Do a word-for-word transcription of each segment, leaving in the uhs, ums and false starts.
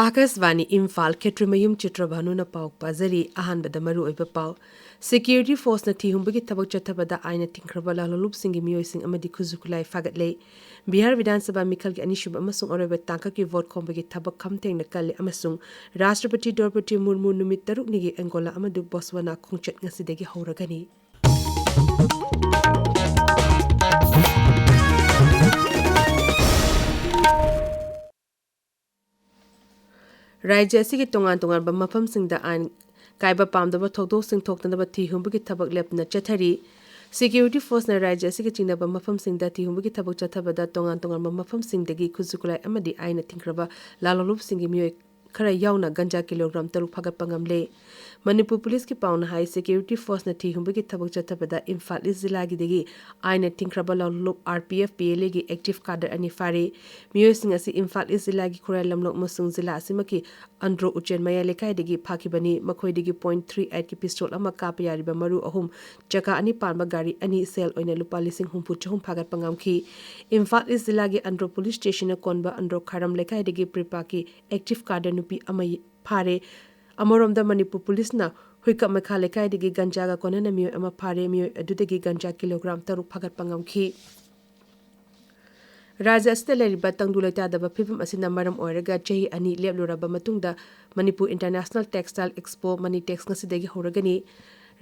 ꯑꯥꯀꯥꯁꯕꯥꯅꯤ ꯏꯝꯐꯥꯜ, ꯈꯦꯇ꯭ꯔꯤꯃꯌꯨꯝ ꯆꯤꯇ꯭ꯔꯚꯥꯅꯨꯅ ꯄꯥꯎ ꯄꯥꯖꯔꯤ꯫ ꯑꯍꯥꯟꯕꯗ ꯃꯔꯨꯑꯣꯏꯕ ꯄꯥꯎ꯫ ꯁꯦꯀ꯭ꯌꯨꯔꯤꯇꯤ ꯐꯣꯔꯁꯅ ꯊꯤ ꯍꯨꯝꯕꯒꯤ ꯊꯕꯛ ꯆꯠꯊꯕꯗ ꯑꯥꯏꯟꯅ ꯊꯤꯡꯈ꯭ꯔꯕ ꯂꯥꯜꯍꯧꯂꯨꯞꯁꯤꯡꯒꯤ ꯃꯤꯑꯣꯏꯁꯤꯡ ꯑꯃꯗꯤ ꯈꯨꯠꯁꯨ ꯈꯨꯠꯂꯥꯏ ꯐꯥꯒꯠꯂꯦ꯫ ꯕꯤꯍꯥꯔ ꯕꯤꯙꯥꯟ ꯁꯚꯥ ꯃꯤꯈꯜꯒꯤ ꯑꯅꯤꯁꯨꯕ ꯑꯃꯁꯨꯡ ꯑꯔꯣꯏꯕ ꯇꯥꯡꯀꯛꯀꯤ ꯚꯣꯠ ꯈꯣꯝꯕꯒꯤ ꯊꯕꯛ ꯈꯝ ꯊꯦꯡꯅ ꯀꯜꯂꯦ ꯑꯃꯁꯨꯡ ꯔꯥꯁꯇ꯭ꯔꯄꯇꯤ ꯗ꯭ꯔꯧꯄꯗꯤ ꯃꯨꯔꯃꯨ ꯅꯨꯃꯤꯠ ꯇꯔꯨꯛꯅꯤꯒꯤ ꯑꯦꯡꯒꯣꯂꯥ ꯑꯃꯗꯤ ꯕꯣꯠꯁꯋꯥꯅꯥ ꯈꯣꯡꯆꯠ ꯉꯁꯤꯗꯒꯤ ꯍꯧꯔꯒꯅꯤ꯫ ꯔꯥꯖ꯭ꯌ ꯑꯁꯤꯒꯤ ꯇꯣꯉꯥꯟ ꯇꯣꯉꯥꯟꯕ ꯃꯐꯝꯁꯤꯡꯗ ꯑꯥꯏꯟ ꯀꯥꯏꯕ ꯄꯥꯝꯗꯕ ꯊꯧꯗꯣꯛꯁꯤꯡ ꯊꯣꯛꯇꯅꯕ ꯊꯤ ꯍꯨꯝꯕꯒꯤ ꯊꯕꯛ ꯂꯦꯞꯇꯅ ꯆꯠꯊꯔꯤ꯫ ꯁꯦꯀ꯭ꯌꯨꯔꯤꯇꯤ ꯐꯣꯔꯁꯅ ꯔꯥꯖ꯭ꯌ ꯑꯁꯤꯒꯤ ꯆꯤꯡꯅꯕ ꯃꯐꯝꯁꯤꯡꯗ ꯊꯤ ꯍꯨꯝꯕꯒꯤ ꯊꯕꯛ ꯆꯠꯊꯕꯗ ꯇꯣꯉꯥꯟ ꯇꯣꯉꯥꯟꯕ ꯃꯐꯝꯁꯤꯡꯗꯒꯤ ꯈꯨꯠꯁꯨ ꯈꯨꯠꯂꯥꯏ ꯑꯃꯗꯤ ꯑꯥꯏꯟꯅ ꯊꯤꯡꯈ꯭ꯔꯕ ꯂꯥꯜꯍꯧꯂꯨꯞꯁꯤꯡꯒꯤ ꯃꯤꯑꯣꯏ ꯈꯔ ꯌꯥꯎꯅ ꯒꯟꯖꯥ ꯀꯤꯂꯣꯒ꯭ꯔꯥꯝ ꯇꯔꯨꯛ ꯐꯥꯒꯠꯄ ꯉꯝꯂꯦ꯫ ꯃꯅꯤꯄꯨꯔ ꯄꯨꯂꯤꯁꯀꯤ ꯄꯥꯎꯅ ꯍꯥꯏ, ꯁꯦꯀ꯭ꯌꯨꯔꯤꯇꯤ ꯐꯣꯔꯁꯅ ꯊꯤ ꯍꯨꯝꯕꯒꯤ ꯊꯕꯛ ꯆꯠꯊꯕꯗ ꯏꯝꯐꯥꯜ ꯏꯁ ꯖꯤꯂꯥꯒꯤꯗꯒꯤ ꯑꯥꯏꯟꯅ ꯊꯤꯡꯈ꯭ꯔꯕ ꯂꯥꯜꯍꯧꯂꯨꯞ R P F P L ꯑꯦꯒꯤ ꯑꯦꯛꯇꯤꯚ ꯀꯥꯗꯔ ꯑꯅꯤ ꯐꯥꯔꯦ꯫ ꯃꯤꯑꯣꯏꯁꯤꯡ ꯑꯁꯤ ꯏꯝꯐꯥꯜ ꯏꯁ ꯖꯤꯂꯥꯒꯤ ꯈꯨꯔꯥꯏ ꯂꯝꯂꯣꯡ ꯑꯃꯁꯨꯡ ꯖꯤꯂꯥ ꯑꯁꯤꯃꯛꯀꯤ ꯑꯟꯗ꯭ꯔꯣ ꯎꯆꯦꯟ ꯃꯌꯥꯏ ꯂꯩꯀꯥꯏꯗꯒꯤ ꯐꯥꯈꯤꯕꯅꯤ꯫ ꯃꯈꯣꯏꯗꯒꯤ ꯄꯣꯏꯟꯠ ꯊ꯭ꯔꯤ ꯑꯩꯠꯀꯤ ꯄꯤꯁꯇꯣꯜ ꯑꯃ ꯀꯥꯞꯄ ꯌꯥꯔꯤꯕ ꯃꯔꯨ ꯑꯍꯨꯝ, ꯆꯀꯥ ꯑꯅꯤ ꯄꯥꯟꯕ ꯒꯥꯔꯤ ꯑꯅꯤ, ꯁꯦꯜ ꯑꯣꯏꯅ ꯂꯨꯄꯥ ꯂꯤꯁꯤꯡ ꯍꯨꯝꯐꯨ ꯆꯍꯨꯝ ꯐꯥꯒꯠꯄ ꯉꯝꯈꯤ꯫ ꯏꯝꯐꯥꯜ ꯏꯁ ꯖꯤꯂꯥꯒꯤ ꯑꯟꯗ꯭ꯔꯣ ꯄꯨꯂꯤꯁ ꯁ꯭ꯇꯦꯁꯟꯅ ꯀꯣꯟꯕ ꯑꯟꯗ꯭ꯔꯣ ꯈꯥꯔꯝ ꯂꯩꯀꯥꯏꯗꯒꯤ ꯄ꯭ꯔꯤꯄꯥꯛꯀꯤ ꯑꯦꯛꯇꯤꯚ ꯀꯥꯗꯔ ꯅꯨꯄꯤ ꯑꯃ ꯐꯥꯔꯦ꯫ ꯑꯃꯔꯣꯝꯗ ꯃꯅꯤꯄꯨꯔ ꯄꯨꯂꯤꯁꯅ ꯍꯨꯏꯀꯞ ꯃꯈꯥ ꯂꯩꯀꯥꯏꯗꯒꯤ ꯒꯟꯖꯥꯒ ꯀꯣꯟꯅꯅ ꯃꯤꯑꯣꯏ ꯑꯃ ꯐꯥꯔꯦ꯫ ꯃꯤꯑꯣꯏ ꯑꯗꯨꯗꯒꯤ ꯒꯟꯖꯥ ꯀꯤꯂꯣꯒ꯭ꯔꯥꯝ ꯇꯔꯨꯛ ꯐꯥꯒꯠꯄ ꯉꯝꯈꯤ꯫ ꯔꯥꯖ꯭ꯌ ꯑꯁꯤꯗ ꯂꯩꯔꯤꯕ ꯇꯪꯗꯨ ꯂꯩꯇꯥꯗꯕ ꯐꯤꯕꯝ ꯑꯁꯤꯅ ꯃꯔꯝ ꯑꯣꯏꯔꯒ ꯆꯍꯤ ꯑꯅꯤ ꯂꯦꯞꯂꯨꯔꯕ ꯃꯇꯨꯡꯗ Manipur International Textile Expo Manitex ꯉꯁꯤꯗꯒꯤ ꯍꯧꯔꯒꯅꯤ꯫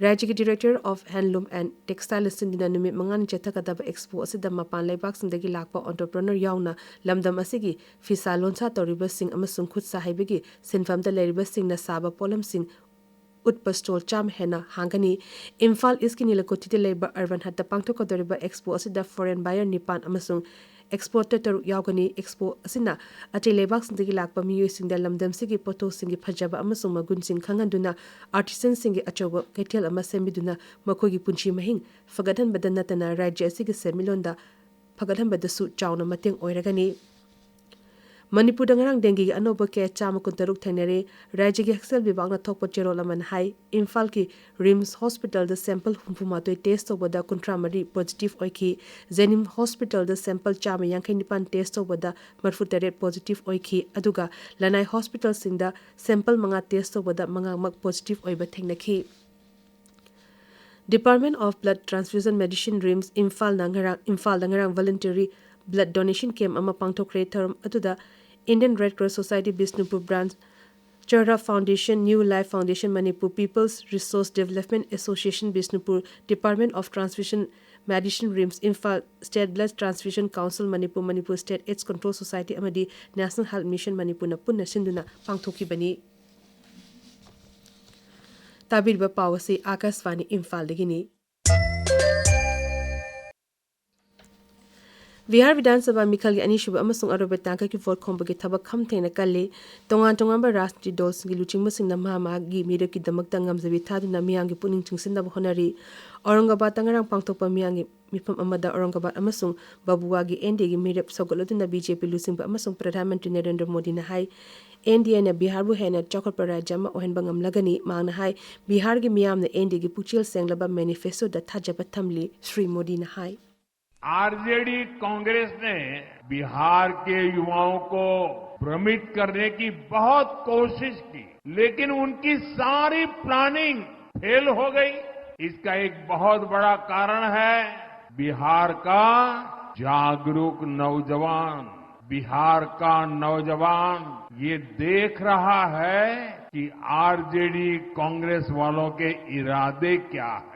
ꯔꯥꯖ꯭ꯌꯒꯤ ꯗꯤꯔꯦꯛꯇꯣꯔꯦꯠ ꯑꯣꯐ ꯍꯦꯟꯗꯂꯨꯝ ꯑꯦꯟ ꯇꯦꯛꯁꯇꯥꯏꯜꯅ ꯁꯤꯟꯗꯨꯅ ꯅꯨꯃꯤꯠ ꯃꯉꯥꯅꯤ ꯆꯠꯊꯒꯗꯕ ꯑꯦꯛꯁꯄꯣ ꯑꯁꯤꯗ ꯃꯄꯥꯟ ꯂꯩꯕꯥꯛꯁꯤꯡꯗꯒꯤ ꯂꯥꯛꯄ ꯑꯣꯟꯇꯔꯄ꯭ꯔꯦꯅꯔ ꯌꯥꯎꯅ ꯂꯝꯗꯝ ꯑꯁꯤꯒꯤ ꯐꯤꯁꯥ ꯂꯣꯟꯁꯥ ꯇꯧꯔꯤꯕꯁꯤꯡ ꯑꯃꯁꯨꯡ ꯈꯨꯠ ꯁꯥ ꯍꯩꯕꯒꯤ ꯁꯤꯟꯐꯝꯗ ꯂꯩꯔꯤꯕꯁꯤꯡꯅ ꯁꯥꯕ ꯄꯣꯠꯂꯝꯁꯤꯡ ꯎꯠꯄ ꯁ꯭ꯇꯣꯜ ꯆꯥꯝꯃ ꯍꯦꯟꯅ ꯍꯥꯡꯒꯅꯤ꯫ ꯏꯝꯐꯥꯜ ꯏꯁꯀꯤ ꯅꯤꯂꯀꯣꯊꯤꯗ ꯂꯩꯕ ꯑꯔꯕꯟ ꯍꯠꯇ ꯄꯥꯡꯊꯣꯛꯀꯗꯧꯔꯤꯕ ꯑꯦꯛꯁꯄꯣ ꯑꯁꯤꯗ ꯐꯣꯔꯦꯟ ꯕꯥꯌꯔ ꯅꯤꯄꯥꯟ ꯑꯃꯁꯨꯡ ꯑꯦꯛꯁꯄꯣꯔꯇꯔ ꯇꯔꯨꯛ ꯌꯥꯎꯒꯅꯤ꯫ ꯑꯦꯛꯁꯄꯣ ꯑꯁꯤꯅ ꯑꯇꯩ ꯂꯩꯕꯥꯛꯁꯤꯡꯗꯒꯤ ꯂꯥꯛꯄ ꯃꯤꯑꯣꯏꯁꯤꯡꯗ ꯂꯝꯗꯝꯁꯤꯒꯤ ꯄꯣꯠꯊꯣꯛꯁꯤꯡꯒꯤ ꯐꯖꯕ ꯑꯃꯁꯨꯡ ꯃꯒꯨꯟꯁꯤꯡ ꯈꯪꯍꯟꯗꯨꯅ, ꯑꯥꯔꯇꯤꯁꯟꯁꯤꯡꯒꯤ ꯑꯆꯧꯕ ꯀꯩꯊꯦꯜ ꯑꯃ ꯁꯦꯝꯕꯤꯗꯨꯅ ꯃꯈꯣꯏꯒꯤ ꯄꯨꯟꯁꯤ ꯃꯍꯤꯡ ꯐꯒꯠꯍꯟꯕꯗ ꯅꯠꯇꯅ ꯔꯥꯖ꯭ꯌ ꯑꯁꯤꯒꯤ ꯁꯦꯟꯃꯤꯠꯂꯣꯟꯗ ꯐꯒꯠꯍꯟꯕꯗꯁꯨ ꯆꯥꯎꯅ ꯃꯇꯦꯡ ꯑꯣꯏꯔꯒꯅꯤ꯫ ꯃꯅꯤꯄꯨꯔꯗ ꯉꯔꯥꯡ ꯗꯦꯡꯒꯤꯒꯤ ꯑꯅꯧꯕ ꯀꯦꯁ ꯆꯥꯝꯃ ꯀꯨꯟꯇꯔꯨꯛ ꯊꯦꯡꯅꯔꯦ꯫ ꯔꯥꯖ꯭ꯌꯒꯤ ꯍꯛꯁꯦꯜ ꯕꯤꯚꯥꯒꯅ ꯊꯣꯛꯄ ꯆꯦꯔꯣꯜ ꯑꯃꯅ ꯍꯏ, ꯏꯝꯐꯥꯜꯒꯤ ꯔꯤꯝꯁ ꯍꯣꯁꯄꯤꯇꯥꯜꯗ ꯁꯦꯝꯄꯜ ꯍꯨꯝꯐꯨ ꯃꯥꯊꯣꯏ ꯇꯦꯁ ꯇꯧꯕꯗ ꯀꯨꯟꯊ꯭ꯔꯥ ꯃꯔꯤ ꯄꯣꯖꯤꯇꯤꯚ ꯑꯣꯏꯈꯤ꯫ ꯖꯦꯅꯤꯝꯁ ꯍꯣꯁꯄꯤꯇꯥꯜꯗ ꯁꯦꯝꯄꯜ ꯆꯥꯝꯃ ꯌꯥꯡꯈꯩ ꯅꯤꯄꯥꯟ ꯇꯦꯁ ꯇꯧꯕꯗ ꯃꯔꯤꯐꯨ ꯇꯔꯦꯠ ꯄꯣꯖꯤꯇꯤꯚ ꯑꯣꯏꯈꯤ꯫ ꯑꯗꯨꯒ ꯂꯅꯥꯏ ꯍꯣꯁꯄꯤꯇꯥꯜꯁꯤꯡꯗ ꯁꯦꯝꯄꯜ ꯃꯉꯥ ꯇꯦꯁ ꯇꯧꯕꯗ ꯃꯉꯥꯃꯛ ꯄꯣꯖꯤꯇꯤꯚ ꯑꯣꯏꯕ ꯊꯦꯡꯅꯈꯤ꯫ Department of Blood Transfusion Medicine, RIMS, ꯏꯝꯐꯥꯜꯅ ꯉꯔꯥꯡ, ꯏꯝꯐꯥꯜꯗ ꯉꯔꯥꯡ voluntary blood donation camp ꯑꯃ ꯄꯥꯡꯊꯣꯛꯈ꯭ꯔꯦ꯫ ꯊꯧꯔꯝ ꯑꯗꯨꯗ Indian Red Cross Society Bishnupur branch, Chahara foundation, new life foundation Manipur, People's Resource Development Association Bishnupur, Department of Transfusion Medicine, RIMS, Imphal, State Blood Transfusion Council Manipur, Manipur State AIDS Control Society ꯑꯃꯗꯤ National Health Mission ꯃꯅꯤꯄꯨꯔꯅ ꯄꯨꯟꯅ ꯁꯤꯟꯗꯨꯅ ꯄꯥꯡꯊꯣꯛꯈꯤꯕꯅꯤ꯫ ꯇꯥꯕꯤꯔꯤꯕ ꯄꯥꯎ ꯑꯁꯤ ꯑꯥꯀꯥꯁꯕꯥꯅꯤ ꯏꯝꯐꯥꯜꯗꯒꯤꯅꯤ꯫ ꯕꯤꯍꯥꯔ ꯕꯤꯙꯥꯟ ꯁꯚꯥ ꯃꯤꯈꯜꯒꯤ ꯑꯅꯤꯁꯨꯕ ꯑꯃꯁꯨꯡ ꯑꯔꯣꯏꯕ ꯇꯥꯡꯀꯛꯀꯤ ꯚꯣꯠ ꯈꯣꯝꯕꯒꯤ ꯊꯕꯛ ꯈꯝ ꯊꯦꯡꯅ ꯀꯜꯂꯤ꯫ ꯇꯣꯉꯥꯟ ꯇꯣꯉꯥꯟꯕ ꯔꯥꯖꯅꯤꯇꯤ ꯗꯜꯁꯤꯡꯒꯤ ꯂꯨꯆꯤꯡꯕꯁꯤꯡꯅ ꯃꯍꯥ ꯃꯍꯥꯒꯤ ꯃꯤꯔꯦꯞꯀꯤꯗꯃꯛꯇ ꯉꯝꯖꯕꯤ ꯊꯥꯗꯨꯅ ꯃꯤꯌꯥꯝꯒꯤ ꯄꯨꯛꯅꯤꯡ ꯆꯤꯡꯁꯤꯟꯅꯕ ꯍꯣꯠꯅꯔꯤ꯫ ꯑꯧꯔꯪꯒꯕꯥꯗꯇ ꯉꯔꯥꯡ ꯄꯥꯡꯊꯣꯛꯄ ꯃꯤꯌꯥꯝꯒꯤ ꯃꯤꯐꯝ ꯑꯃꯗ ꯑꯧꯔꯪꯒꯕꯥꯗ ꯑꯃꯁꯨꯡ ꯕꯕꯨꯋꯥꯒꯤ ꯑꯦꯟ ꯗꯤ ꯑꯦꯒꯤ ꯃꯤꯔꯦꯞ ꯁꯧꯒꯠꯂꯗꯨꯅ ꯕꯤ ꯖꯦ ꯄꯤ ꯂꯨꯆꯤꯡꯕ ꯑꯃꯁꯨꯡ ꯄ꯭ꯔꯙꯥꯟ ꯃꯟꯇ꯭ꯔꯤ ꯅꯔꯦꯟꯗ꯭ꯔ ꯃꯣꯗꯤꯅ ꯍꯥꯏ, ꯑꯦꯟ ꯗꯤ ꯑꯦꯅ ꯕꯤꯍꯥꯔꯕꯨ ꯍꯦꯟꯅ ꯆꯥꯎꯈꯠꯄ ꯔꯥꯖ꯭ꯌ ꯑꯃ ꯑꯣꯏꯍꯟꯕ ꯉꯝꯂꯒꯅꯤ꯫ ꯃꯍꯥꯛꯅ ꯍꯥꯏ, ꯕꯤꯍꯥꯔꯒꯤ ꯃꯤꯌꯥꯝꯅ ꯑꯦꯟ ꯗꯤ ꯑꯦꯒꯤ ꯄꯨꯛꯆꯦꯜ ꯁꯦꯡꯂꯕ ꯃꯦꯅꯤꯐꯦꯁꯇꯣꯗ ꯊꯥꯖꯕ ꯊꯝꯂꯤ꯫ ꯁ꯭ꯔꯤ ꯃꯣꯗꯤꯅ ꯍꯥꯏ, आरजेडी कांग्रेस ने बिहार के युवाओं को भ्रमित करने की बहुत कोशिश की, लेकिन उनकी सारी प्लानिंग फेल हो गई। इसका एक बहुत बड़ा कारण है बिहार का जागरूक नौजवान। बिहार का नौजवान ये देख रहा है कि आरजेडी कांग्रेस वालों के इरादे क्या है।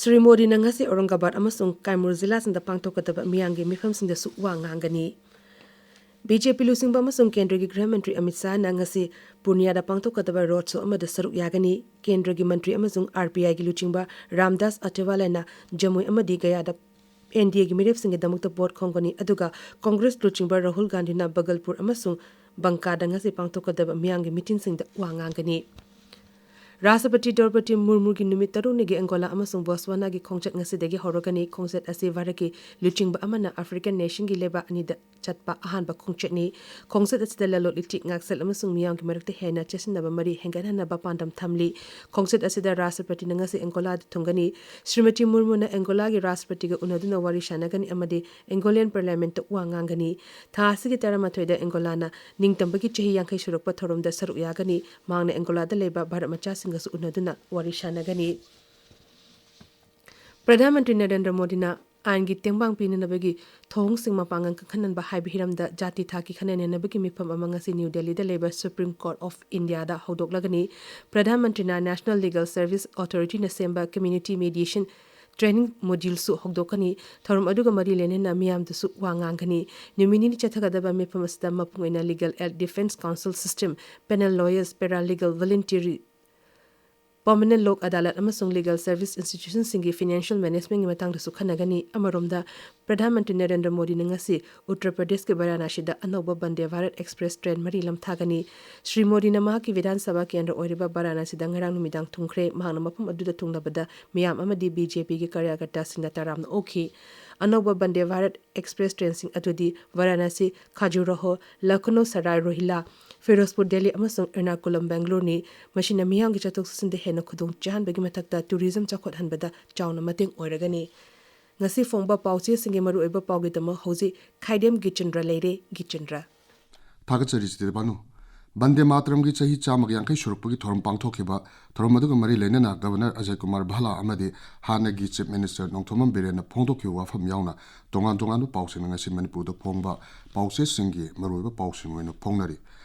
ꯁ꯭ꯔꯤ ꯃꯣꯗꯤꯅ ꯉꯁꯤ ꯑꯧꯔꯪꯒꯕꯥꯗ ꯑꯃꯁꯨꯡ ꯀꯥꯏꯃꯨꯔ ꯖꯤꯂꯥꯁꯤꯡꯗ ꯄꯥꯡꯊꯣꯛꯀꯗꯕ ꯃꯤꯌꯥꯝꯒꯤ ꯃꯤꯐꯝꯁꯤꯡꯗꯁꯨ ꯋꯥ ꯉꯥꯡꯒꯅꯤ꯫ ꯕꯤ ꯖꯦ ꯄꯤ ꯂꯨꯆꯤꯡꯕ ꯑꯃꯁꯨꯡ ꯀꯦꯟꯗ꯭ꯔꯒꯤ ꯒ꯭ꯔꯍ ꯃꯟꯇ꯭ꯔꯤ ꯑꯃꯤꯠ ꯁꯥꯍꯅ ꯉꯁꯤ ꯄꯨꯔꯅꯤꯌꯥꯗ ꯄꯥꯡꯊꯣꯛꯀꯗꯕ ꯔꯣꯗ ꯁꯣ ꯑꯃꯗ ꯁꯔꯨꯛ ꯌꯥꯒꯅꯤ꯫ ꯀꯦꯟꯗ꯭ꯔꯒꯤ ꯃꯟꯇ꯭ꯔꯤ ꯑꯃꯁꯨꯡ ꯑꯥꯔ ꯄꯤ ꯑꯥꯏꯒꯤ ꯂꯨꯆꯤꯡꯕ ꯔꯥꯝꯗꯥꯁ ꯑꯊꯦꯋꯥꯂꯥꯅ ꯖꯃꯨꯏ ꯑꯃꯗꯤ ꯒꯌꯥꯗ ꯑꯦꯟ ꯗꯤ ꯑꯦꯒꯤ ꯃꯤꯔꯦꯞꯁꯤꯡꯒꯤꯗꯃꯛꯇ ꯚꯣꯠ ꯈꯣꯝꯒꯅꯤ꯫ ꯑꯗꯨꯒ ꯀꯣꯡꯒ꯭ꯔꯦꯁ ꯂꯨꯆꯤꯡꯕ ꯔꯥꯍꯨꯜ ꯒꯥꯟꯙꯤꯅ ꯕꯒꯜꯄꯨꯔ ꯑꯃꯁꯨꯡ ꯕꯪꯀꯥꯗ ꯉꯁꯤ ꯄꯥꯡꯊꯣꯛꯀꯗꯕ ꯃꯤꯌꯥꯝꯒꯤ ꯃꯤꯇꯤꯟꯁꯤꯡꯗ ꯋꯥ ꯉꯥꯡꯒꯅꯤ꯫ ꯔꯥꯁꯇ꯭ꯔꯄꯇꯤ ꯗ꯭ꯔꯧꯄꯗꯤ ꯃꯨꯔꯃꯨꯒꯤ ꯅꯨꯃꯤꯠ ꯇꯔꯨꯛꯅꯤꯒꯤ ꯑꯦꯡꯒꯣꯂꯥ ꯑꯃꯁꯨꯡ ꯕꯣꯠꯁ꯭ꯋꯥꯅꯥꯒꯤ ꯈꯣꯡꯆꯠ ꯉꯁꯤꯗꯒꯤ ꯍꯧꯔꯒꯅꯤ꯫ ꯈꯣꯡꯆꯠ ꯑꯁꯤ ꯚꯥꯔꯠꯀꯤ ꯂꯨꯆꯤꯡꯕ ꯑꯃꯅ ꯑꯐ꯭ꯔꯤꯀꯥꯟ ꯅꯦꯁꯟꯒꯤ ꯂꯩꯕꯥꯛ ꯑꯅꯤꯗ ꯆꯠꯄ ꯑꯍꯥꯟꯕ ꯈꯣꯡꯆꯠꯅꯤ꯫ ꯈꯣꯡꯆꯠ ꯑꯁꯤꯗ ꯂꯂꯣꯟ ꯏꯇꯤꯛ, ꯉꯥꯛꯁꯦꯜ ꯑꯃꯁꯨꯡ ꯃꯤꯌꯥꯝꯒꯤ ꯃꯔꯛꯇ ꯍꯦꯟꯅ ꯆꯦꯠꯁꯤꯟꯅꯕ ꯃꯔꯤ ꯍꯦꯟꯒꯠꯍꯟꯅꯕ ꯄꯥꯟꯗꯝ ꯊꯝꯂꯤ꯫ ꯈꯣꯡꯆꯠ ꯑꯁꯤꯗ ꯔꯥꯁꯇ꯭ꯔꯄꯇꯤꯅ ꯉꯁꯤ ꯑꯦꯡꯒꯣꯂꯥꯗ ꯊꯨꯡꯒꯅꯤ꯫ ꯁ꯭ꯔꯤꯃꯇꯤ ꯃꯨꯔꯃꯨꯅ ꯑꯦꯡꯒꯣꯂꯥꯒꯤ ꯔꯥꯁꯇ꯭ꯔꯄꯇꯤꯒ ꯎꯅꯗꯨꯅ ꯋꯥꯔꯤ ꯁꯥꯟꯅꯒꯅꯤ ꯑꯃꯗꯤ ꯑꯦꯡꯒꯣꯂꯤꯌꯟ ꯄꯥꯔꯂꯤꯌꯥꯃꯦꯟꯠꯇ ꯋꯥ ꯉꯥꯡꯒꯅꯤ꯫ ꯊꯥ ꯑꯁꯤꯒꯤ ꯇꯔꯥꯃꯥꯊꯣꯏꯗ ꯑꯦꯡꯒꯣꯂꯥꯅ ꯅꯤꯡꯇꯝꯕꯒꯤ ꯆꯍꯤ ꯌꯥꯡꯈꯩ ꯁꯨꯔꯛꯄ ꯊꯧꯔꯝꯗ ꯁꯔꯨꯛ ꯌꯥꯒꯅꯤ꯫ ꯃꯍꯥꯛꯅ ꯑꯦꯡꯒꯣꯂꯥꯗ ꯂꯩꯕ ꯚꯥꯔꯠ ꯃꯆꯥꯁꯤꯡꯒꯁꯨ ꯎꯅꯗꯨꯅ ꯋꯥꯔꯤ ꯁꯥꯟꯅꯒꯅꯤ꯫ ꯄ꯭ꯔꯙꯥꯟ ꯃꯟꯇ꯭ꯔꯤ ꯅꯔꯦꯟꯗ꯭ꯔ ꯃꯣꯗꯤꯅ ꯑꯥꯏꯟꯒꯤ ꯇꯦꯡꯕꯥꯡ ꯄꯤꯅꯅꯕꯒꯤ ꯊꯧꯑꯣꯡꯁꯤꯡ ꯃꯄꯥꯡꯒꯜ ꯀꯟꯈꯠꯍꯟꯕ ꯍꯥꯏꯕ ꯍꯤꯔꯝꯗ ꯖꯥꯇꯤ ꯊꯥꯛꯀꯤ ꯈꯟꯅ ꯅꯩꯅꯕꯒꯤ ꯃꯤꯐꯝ ꯑꯃ ꯉꯁꯤ ꯅ꯭ꯌꯨ ꯗꯦꯜꯂꯤꯗ ꯂꯩꯕ ꯁꯨꯄ꯭ꯔꯤꯝ ꯀꯣꯔꯠ ꯑꯣꯐ ꯏꯟꯗꯤꯌꯥꯗ ꯍꯧꯗꯣꯛꯂꯒꯅꯤ꯫ ꯄ꯭ꯔꯙꯥꯟ ꯃꯟꯇ꯭ꯔꯤꯅ ꯅꯦꯁꯅꯦꯜ ꯂꯤꯒꯦꯜ ꯁꯔꯚꯤꯁ ꯑꯣꯊꯣꯔꯤꯇꯤꯅ ꯁꯦꯝꯕ ꯀꯝꯃ꯭ꯌꯨꯅꯤꯇꯤ ꯃꯤꯗꯤꯌꯦꯁꯟ ꯇ꯭ꯔꯦꯅꯤꯡ ꯃꯣꯗ꯭ꯌꯨꯜꯁꯨ ꯍꯧꯗꯣꯛꯀꯅꯤ꯫ ꯊꯧꯔꯝ ꯑꯗꯨꯒ ꯃꯔꯤ ꯂꯩꯅꯅ ꯃꯤꯌꯥꯝꯗꯁꯨ ꯋꯥ ꯉꯥꯡꯒꯅꯤ꯫ ꯅꯨꯃꯤꯠ ꯅꯤꯅꯤ ꯆꯠꯊꯒꯗꯕ ꯃꯤꯐꯝ ꯑꯁꯤꯗ ꯃꯄꯨꯡ ꯑꯣꯏꯅ legal aid, defence counsel system, panel lawyers, para legal, voluntary, permanent Lok Adalat ꯑꯃꯁꯨꯡ ꯂꯤꯒꯦꯜ ꯁꯔꯚꯤꯁ ꯏꯟꯁꯇꯤꯇ꯭ꯌꯨꯁꯟꯁꯤꯡꯒꯤ ꯐꯥꯏꯅꯥꯟꯁꯤꯌꯦꯜ ꯃꯦꯅꯦꯖꯃꯦꯟꯠꯀꯤ ꯃꯇꯥꯡꯗꯁꯨ ꯈꯟꯅꯒꯅꯤ꯫ ꯑꯃꯔꯣꯝꯗ, ꯄ꯭ꯔꯙꯥꯟ ꯃꯟꯇ꯭ꯔꯤ ꯅꯔꯦꯟꯗ꯭ꯔ ꯃꯣꯗꯤꯅ ꯉꯁꯤ ꯎꯠꯇꯔ ꯄ꯭ꯔꯗꯦꯁꯀꯤ ꯕꯔꯥꯅꯥꯁꯤꯗ ꯑꯅꯧꯕ ꯕꯟꯗꯦ ꯚꯥꯔꯠ ꯑꯦꯛꯁꯄ꯭ꯔꯦꯁ ꯇ꯭ꯔꯦꯟ ꯃꯔꯤ ꯂꯝꯊꯥꯒꯅꯤ꯫ ꯁ꯭ꯔꯤ ꯃꯣꯗꯤꯅ ꯃꯍꯥꯛꯀꯤ ꯕꯤꯙꯥꯟ ꯁꯚꯥ ꯀꯦꯟꯗ꯭ꯔ ꯑꯣꯏꯔꯤꯕ ꯕꯔꯥꯅꯥꯁꯤꯗ ꯉꯔꯥꯡ ꯅꯨꯃꯤꯗꯥꯡ ꯊꯨꯡꯈ꯭ꯔꯦ꯫ ꯃꯍꯥꯛꯅ ꯃꯐꯝ ꯑꯗꯨꯗ ꯊꯨꯡꯂꯕꯗ ꯃꯤꯌꯥꯝ ꯑꯃꯗꯤ ꯕꯤ ꯖꯦ ꯄꯤꯒꯤ ꯀꯥꯔꯌꯀꯔꯇꯥꯁꯤꯡꯅ ꯇꯔꯥꯝꯅ ꯑꯣꯛꯈꯤ꯫ ꯑꯅꯧꯕ ꯕꯟꯗꯦ ꯚꯥꯔꯠ ꯑꯦꯛꯁꯄ꯭ꯔꯦꯁ ꯇ꯭ꯔꯦꯟꯁꯤꯡ ꯑꯗꯨꯗꯤ ꯚꯥꯔꯥꯅꯥꯁꯤ, ꯈꯖꯨꯔꯥꯍꯣ, ꯂꯈꯅꯧ ꯁꯔꯥꯏ ꯔꯣꯍꯤꯜꯂꯥ, ꯐꯤꯔꯣꯖꯄꯨꯔ ꯗꯦꯜꯂꯤ ꯑꯃꯁꯨꯡ ꯑꯦꯔꯅꯥꯀꯨꯂꯝ ꯕꯦꯡꯒꯂꯣꯔꯅꯤ꯫ ꯃꯁꯤꯅ ꯃꯤꯌꯥꯝꯒꯤ ꯆꯠꯊꯣꯛ ꯆꯠꯁꯤꯟꯗ ꯍꯦꯟꯅ ꯈꯨꯗꯣꯡ ꯆꯥꯍꯟꯕꯒꯤ ꯃꯊꯛꯇ ꯇꯨꯔꯤꯖꯝ ꯆꯥꯎꯈꯠꯍꯟꯕꯗ ꯆꯥꯎꯅ ꯃꯇꯦꯡ ꯑꯣꯏꯔꯒꯅꯤ꯫ ꯉꯁꯤ ꯐꯣꯡꯕ ꯄꯥꯎꯆꯦꯁꯤꯡꯒꯤ ꯃꯔꯨꯑꯣꯏꯕ ꯄꯥꯎꯒꯤꯗꯃꯛ ꯍꯧꯖꯤꯛ ꯈꯥꯏꯗꯦꯝ ꯒꯤꯆꯟꯗ꯭ꯔ ꯂꯩꯔꯦ꯫ ꯒꯤꯆꯟꯗ꯭ꯔ꯫ ꯊꯥꯒꯠꯆꯔꯤ ꯆꯤꯇ꯭ꯔꯕꯥꯅꯨ꯫ ꯕꯟꯗꯦ ꯃꯥꯇꯔꯝꯒꯤ ꯆꯍꯤ ꯆꯥꯝꯃꯒ ꯌꯥꯡꯈꯩ ꯁꯨꯔꯛꯄꯒꯤ ꯊꯧꯔꯝ ꯄꯥꯡꯊꯣꯛꯈꯤꯕ꯫ ꯊꯧꯔꯝ ꯑꯗꯨꯒ ꯃꯔꯤ ꯂꯩꯅꯅ ꯒꯚꯔꯅꯔ ꯑꯖꯌ ꯀꯨꯃꯥꯔ ꯚꯥꯂꯥ ꯑꯃꯗꯤ ꯍꯥꯟꯅꯒꯤ ꯆꯤꯐ ꯃꯤꯅꯤꯁꯇꯔ ꯅꯣꯡꯊꯣꯝꯕꯝ ꯕꯤꯔꯦꯟꯅ ꯐꯣꯡꯗꯣꯛꯈꯤꯕ ꯋꯥꯐꯝ ꯌꯥꯎꯅ ꯇꯣꯉꯥꯟ ꯇꯣꯉꯥꯟꯕ ꯄꯥꯎꯁꯤꯡꯅ ꯉꯁꯤ ꯃꯅꯤꯄꯨꯔꯗ ꯐꯣꯡꯕ ꯄꯥꯎꯆꯦꯁꯤꯡꯒꯤ ꯃꯔꯨꯑꯣꯏꯕ ꯄꯥꯎꯁꯤꯡ ꯑꯣꯏꯅ ꯐꯣꯡꯅꯔꯤ꯫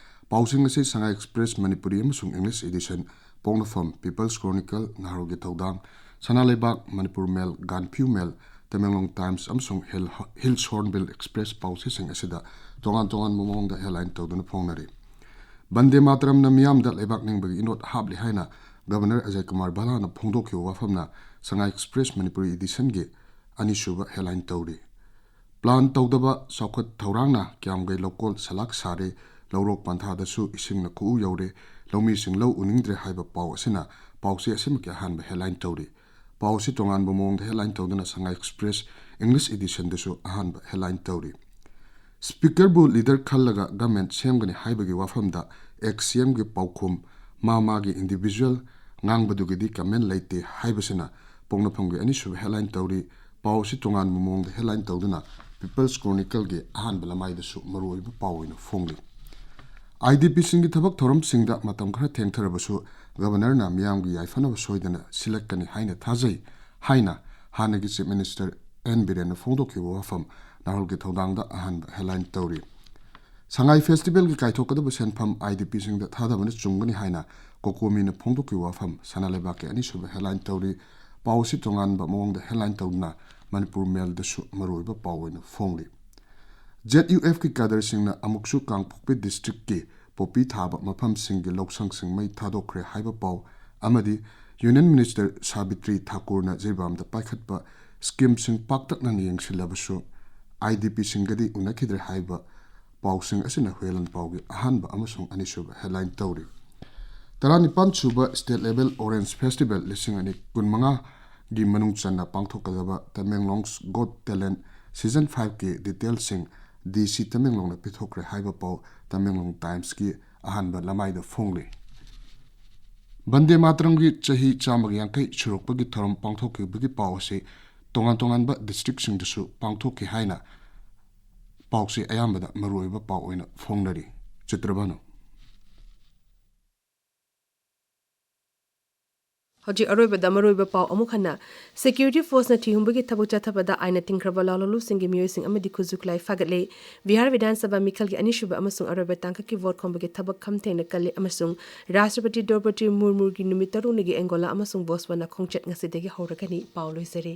ꯄꯥꯎꯁꯤꯡ ꯑꯁꯤ ꯁꯉꯥꯏ ꯑꯦꯛꯁꯄ꯭ꯔꯦꯁ ꯃꯅꯤꯄꯨꯔꯤ ꯑꯃꯁꯨꯡ ꯏꯪꯂꯤꯁ ꯏꯗꯤꯁꯟ, ꯄꯣꯛꯅꯐꯝ, ꯄꯤꯄꯜꯁ ꯀ꯭ꯔꯣꯅꯤꯀꯜ, ꯅꯍꯥꯔꯣꯜꯒꯤ ꯊꯧꯗꯥꯡ, ꯁꯅꯥ ꯂꯩꯕꯥꯛ, ꯃꯅꯤꯄꯨꯔ ꯃꯦꯜ, ꯒꯥꯟꯐꯤꯎ ꯃꯦꯜ, ꯇꯃꯦꯡꯂꯣꯡ ꯇꯥꯏꯝꯁ ꯑꯃꯁꯨꯡ ꯍꯤꯜ, ꯍꯤꯜꯁ ꯍꯣꯔꯟꯕꯤꯜ ꯑꯦꯛꯁꯄ꯭ꯔꯦꯁ ꯄꯥꯎꯆꯦꯁꯤꯡ ꯑꯁꯤꯗ ꯇꯣꯉꯥꯟ ꯇꯣꯉꯥꯟꯕ ꯃꯑꯣꯡꯗ ꯍꯦꯗꯂꯥꯏꯟ ꯇꯧꯗꯨꯅ ꯐꯣꯡꯅꯔꯤ꯫ ꯕꯟꯗꯦ ꯃꯥꯇꯔꯝꯅ ꯃꯤꯌꯥꯝꯗ ꯂꯩꯕꯥꯛ ꯅꯤꯡꯕꯒꯤ ꯏꯅꯣꯠ ꯍꯥꯞꯂꯤ ꯍꯥꯏꯅ ꯒꯚꯔꯅꯔ ꯑꯖꯌ ꯀꯨꯃꯥꯔ ꯚꯥꯂꯥꯅ ꯐꯣꯡꯗꯣꯛꯈꯤꯕ ꯋꯥꯐꯝꯅ ꯁꯉꯥꯏ ꯑꯦꯛꯁꯄ꯭ꯔꯦꯁ ꯃꯅꯤꯄꯨꯔꯤ ꯏꯗꯤꯁꯟꯒꯤ ꯑꯅꯤꯁꯨꯕ ꯍꯦꯗꯂꯥꯏꯟ ꯇꯧꯔꯤ꯫ ꯄ꯭ꯂꯥꯟ ꯇꯧꯗꯕ ꯆꯥꯎꯈꯠ ꯊꯧꯔꯥꯡꯅ ꯀ꯭ꯌꯥꯝꯒꯩ ꯂꯧꯀꯣꯜ ꯁꯂꯥꯛ ꯁꯥꯔꯦ, ꯂꯧꯔꯣꯛ ꯄꯟꯊꯥꯗꯁꯨ ꯏꯁꯤꯡꯅ ꯈꯨꯎ ꯌꯧꯔꯦ, ꯂꯧꯃꯤꯁꯤꯡ ꯂꯧ ꯎꯅꯤꯡꯗ꯭ꯔꯦ ꯍꯥꯏꯕ ꯄꯥꯎ ꯑꯁꯤꯅ ꯄꯥꯎꯆꯦ ꯑꯁꯤꯃꯛꯀꯤ ꯑꯍꯥꯟꯕ headline ꯇꯧꯔꯤ꯫ ꯄꯥꯎ ꯑꯁꯤ ꯇꯣꯉꯥꯟꯕ ꯃꯑꯣꯡꯗ headline ꯇꯧꯗꯨꯅ ꯁꯉꯥꯏ Express English editionꯗꯁꯨ ꯑꯍꯥꯟꯕ headline ꯇꯧꯔꯤ꯫ Speakerꯕꯨ leader ꯈꯜꯂꯒ government ꯁꯦꯝꯒꯅꯤ ꯍꯥꯏꯕꯒꯤ ꯋꯥꯐꯝꯗ ex CMꯒꯤ ꯄꯥꯎꯈꯨꯝ, ꯃꯥ ꯃꯥꯒꯤ individual ꯉꯥꯡꯕꯗꯨꯒꯤꯗꯤ comment ꯂꯩꯇꯦ ꯍꯥꯏꯕꯁꯤꯅ ꯄꯣꯛꯅꯐꯝꯒꯤ ꯑꯅꯤꯁꯨꯕ headline ꯇꯧꯔꯤ꯫ ꯄꯥꯎ ꯑꯁꯤ ꯇꯣꯉꯥꯟꯕ ꯃꯑꯣꯡꯗ headline ꯇꯧꯗꯨꯅ People's Chronicleꯒꯤ ꯑꯍꯥꯟꯕ ꯂꯃꯥꯏꯗꯁꯨ ꯃꯔꯨꯑꯣꯏꯕ ꯄꯥꯎ ꯑꯣꯏꯅ ꯐꯣꯡꯂꯤ꯫ IDPꯁꯤꯡꯒꯤ ꯊꯕꯛ ꯊꯧꯔꯝꯁꯤꯡꯗ ꯃꯇꯝ ꯈꯔ ꯊꯦꯡꯊꯔꯕꯁꯨ Governorꯅ ꯃꯤꯌꯥꯝꯒꯤ ꯌꯥꯏꯐꯅꯕ ꯁꯣꯏꯗꯅ ꯁꯤꯜꯂꯛꯀꯅꯤ ꯍꯥꯏꯅ ꯊꯥꯖꯩ ꯍꯥꯏꯅ ꯍꯥꯟꯅꯒꯤ Chief Minister N ꯕꯤꯔꯦꯟꯅ ꯐꯣꯡꯗꯣꯛꯈꯤꯕ ꯋꯥꯐꯝ ꯅꯥꯍꯨꯜꯒꯤ ꯊꯧꯗꯥꯡꯗ ꯑꯍꯥꯟꯕ headline ꯇꯧꯔꯤ꯫ ꯁꯉꯥꯏ Festivalꯒꯤ ꯀꯥꯏꯊꯣꯛꯀꯗꯕ ꯁꯦꯟꯐꯝ IDPꯁꯤꯡꯗ ꯊꯥꯗꯕꯅ ꯆꯨꯝꯒꯅꯤ ꯍꯥꯏꯅ COCOMIꯅ ꯐꯣꯡꯗꯣꯛꯈꯤꯕ ꯋꯥꯐꯝ ꯁꯅꯥ ꯂꯩꯕꯥꯛꯀꯤ ꯑꯅꯤꯁꯨꯕ headline ꯇꯧꯔꯤ꯫ ꯄꯥꯎ ꯑꯁꯤ ꯇꯣꯉꯥꯟꯕ ꯃꯑꯣꯡꯗ headline ꯇꯧꯗꯨꯅ Manipur Mailꯗꯁꯨ ꯃꯔꯨꯑꯣꯏꯕ ꯄꯥꯎ ꯑꯣꯏꯅ ꯐꯣꯡꯂꯤ꯫ ZUFꯀꯤ cadreꯁꯤꯡꯅ ꯑꯃꯨꯛꯁꯨ ꯀꯥꯡꯄꯣꯛꯄꯤ districtꯀꯤ ꯄꯣꯄꯤ ꯊꯥꯕ ꯃꯐꯝꯁꯤꯡꯒꯤ ꯂꯧꯁꯪꯁꯤꯡ ꯃꯩ ꯊꯥꯗꯣꯛꯈ꯭ꯔꯦ ꯍꯥꯏꯕ ꯄꯥꯎ ꯑꯃꯗꯤ Union Minister ꯁꯥꯕꯤꯇ꯭ꯔꯤ ꯊꯥꯀꯨꯔꯅ ꯖꯤꯔꯤꯕꯥꯝꯗ ꯄꯥꯏꯈꯠꯄ schemeꯁꯤꯡ ꯄꯥꯛꯇꯛꯅꯅ ꯌꯦꯡꯁꯤꯜꯂꯕꯁꯨ IDPꯁꯤꯡꯒꯗꯤ ꯎꯅꯈꯤꯗ꯭ꯔꯦ ꯍꯥꯏꯕ ꯄꯥꯎꯁꯤꯡ ꯑꯁꯤꯅ ꯍꯨꯌꯦꯂꯟ ꯄꯥꯎꯒꯤ ꯑꯍꯥꯟꯕ ꯑꯃꯁꯨꯡ ꯑꯅꯤꯁꯨꯕ headline ꯇꯧꯔꯤ꯫ ꯇꯔꯥꯅꯤꯄꯥꯟ ꯁꯨꯕ State Level Orange Festival ꯂꯤꯁꯤꯡ ꯑꯅꯤ ꯀꯨꯟꯃꯉꯥꯒꯤ ꯃꯅꯨꯡ ꯆꯟꯅ ꯄꯥꯡꯊꯣꯛꯀꯗꯕ Tamenglong's Got Talent Season fiveꯀꯤ detailꯁꯤꯡ DC ꯇꯃꯦꯡꯂꯣꯡꯅ ꯄꯤꯊꯣꯛꯈ꯭ꯔꯦ ꯍꯥꯏꯕ ꯄꯥꯎ ꯇꯃꯦꯡꯂꯣꯡ Timesꯀꯤ ꯑꯍꯥꯟꯕ ꯂꯃꯥꯏꯗ ꯐꯣꯡꯂꯤ꯫ ꯕꯟꯗꯦ ꯃꯥꯇꯔꯝꯒꯤ ꯆꯍꯤ ꯆꯥꯝꯃꯒ ꯌꯥꯡꯈꯩ ꯁꯨꯔꯛꯄꯒꯤ ꯊꯧꯔꯝ ꯄꯥꯡꯊꯣꯛꯈꯤꯕꯒꯤ ꯄꯥꯎ ꯑꯁꯤ ꯇꯣꯉꯥꯟ ꯇꯣꯉꯥꯟꯕ districtꯁꯤꯡꯗꯁꯨ ꯄꯥꯡꯊꯣꯛꯈꯤ ꯍꯥꯏꯅ ꯄꯥꯎꯁꯤ ꯑꯌꯥꯝꯕꯗ ꯃꯔꯨꯑꯣꯏꯕ ꯄꯥꯎ ꯑꯣꯏꯅ ꯐꯣꯡꯅꯔꯤ꯫ ꯆꯤꯇ꯭ꯔꯚꯥꯅꯨ꯫ ꯍꯧꯖꯤꯛ ꯑꯔꯣꯏꯕꯗ ꯃꯔꯨꯑꯣꯏꯕ ꯄꯥꯎ ꯑꯃꯨꯛ ꯍꯟꯅ꯫ Security forceꯅ ꯊꯤꯍꯨꯝꯕꯒꯤ ꯊꯕꯛ ꯆꯠꯊꯕꯗ ꯑꯥꯏꯟꯅ ꯊꯤꯡꯈ꯭ꯔꯕ ꯂꯥꯜꯍꯧꯂꯨꯁꯤꯡꯒꯤ ꯃꯤꯑꯣꯏꯁꯤꯡ ꯑꯃꯗꯤ ꯈꯨꯠꯁꯨ ꯈꯨꯠꯂꯥꯏ ꯐꯥꯒꯠꯂꯦ꯫ ꯕꯤꯍꯥꯔ ꯕꯤꯙꯥꯟ ꯁꯚꯥ ꯃꯤꯈꯜꯒꯤ ꯑꯅꯤꯁꯨꯕ ꯑꯃꯁꯨꯡ ꯑꯔꯣꯏꯕ ꯇꯥꯡꯀꯛꯀꯤ vote ꯈꯣꯝꯕꯒꯤ ꯊꯕꯛ ꯈꯝ ꯊꯦꯡꯅ ꯀꯜꯂꯦ ꯑꯃꯁꯨꯡ ꯔꯥꯁꯇ꯭ꯔꯄꯇꯤ ꯗ꯭ꯔꯧꯄꯗꯤ ꯃꯨꯔꯃꯨꯒꯤ ꯅꯨꯃꯤꯠ ꯇꯔꯨꯛꯅꯤꯒꯤ ꯑꯦꯡꯒꯣꯂꯥ ꯑꯃꯁꯨꯡ ꯕꯣꯠꯁ꯭ꯋꯥꯅꯥ ꯈꯣꯡꯆꯠ ꯉꯁꯤꯗꯒꯤ ꯍꯧꯔꯒꯅꯤ꯫ ꯄꯥꯎ ꯂꯣꯏꯖꯔꯦ꯫